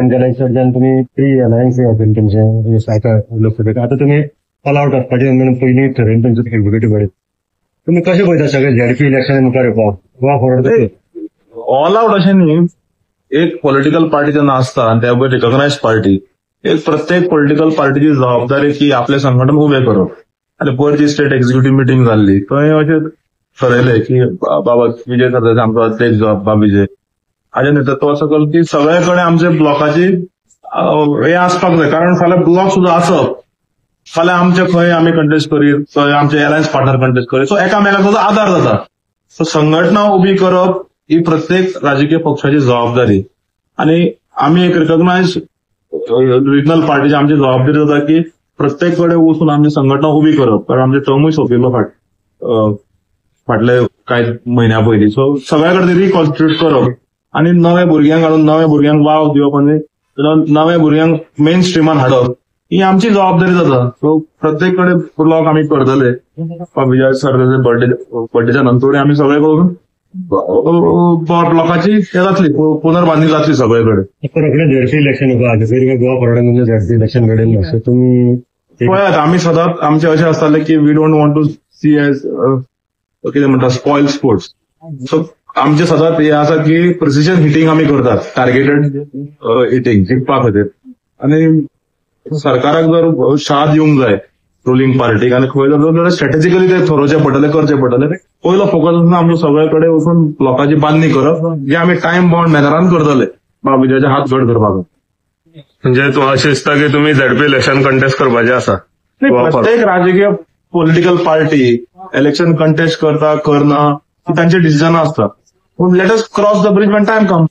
पण जाल्यार कडच्यान तुमी प्री अलायन्स असेल तुमचे आता लोकसभेत, आता तुमी ऑल आवट वचपाचें म्हणून पयलीं ठरयलें तुमचो एक्झिक्युटीव बॉडी, तुमी कशें पळयता सगळे झेडपी इलेक्शन मुखार येवपाक गोवा फॉरवर्ड? ऑल आवट अशें न्ही, एक पॉलिटिकल पार्टी जेन्ना आसता आनी त्या बरोबर रिकॉग्नायज पार्टी, एक प्रत्येक पॉलिटिकल पार्टीची जबाबदारी की आपलें संघटन उबें करप. आनी पयर जी स्टेट एक्झिक्युटीव मिटींग जाल्ली थंय अशें ठरयलें की बाबा विजय सरदेसाय आमचो अध्यक्ष, बाबा विजय हाजे नेतृत्वा सकयल की सगळे कडेन आमचे ब्लॉकाची हें आसपाक जाय. कारण फाल्यां ब्लॉक सुद्दां आसप, फाल्यां आमचे खंय आमी कंटेस्ट करीत, थंय आमचे एलायन्स पार्टनर कंटेस्ट करीत, सो एकामेकाचो आदार जाता. सो संघटना उबी करप ही प्रत्येक राजकीय पक्षाची जबाबदारी आनी आमी एक रिकॉग्नायज रिजनल पार्टीची आमची जबाबदारी जाता की प्रत्येक कडेन वचून आमची संघटना उबी करप. कारण आमचे टर्मूय सोंपिल्लो फाटले कांय म्हयन्या पयलीं. सो सगळ्या कडेन रिकॉन्स्टिट्यूट करप आनी नव्या भुरग्यांक हाडून नव्या भुरग्यांक वाव दिवप आनी नव्या भुरग्यांक मेन स्ट्रिमान हाडप ही आमची जबाबदारी जाता. सो प्रत्येक कडेन ब्लॉक आमी करतले. विजय सरदेसाय बर्थडेच्या नंतर आमी सगळे करून ब्लॉकाची जातली पुनर्बांदणी जातली सगळे कडेन. झेडपी इलेक्शन गोवा फॉरवर्डान झेडपी इलेक्शन घडयलें तुमी पळयात. आमी सदांच आमचे अशें आसताले की we don't want to see as कितें म्हणटा स्पॉयल स्पोर्ट्स. सो आमचे सदांच हे आसा की प्रिसिजन हिटींग आमी करतात, टार्गेटेड हिटींग जिखपा खातीर. आनी सरकाराक जर शाह दिवंक जाय रुलिंग पार्टीक आनी खंय जर स्ट्रॅटेजिकली ते थरोवचें पडटलें, करचें पडटलें. पयलो फोकस आसता आमचो सगळे कडेन वचून लोकांची बांदणी करप, जे आमी टायम बाउंड मॅनरान करतले बाबा विजयाचे हात घट करपाक. म्हणजे तुका अशें दिसता की तुमी झेडपी इलेक्शन कंटेस्ट करपाचें आसा? प्रत्येक राजकीय पॉलिटिकल पार्टी इलेक्शन कंटेस्ट करता करना तांचे डिसिजन आसता, पूण let us cross the bridge when time come.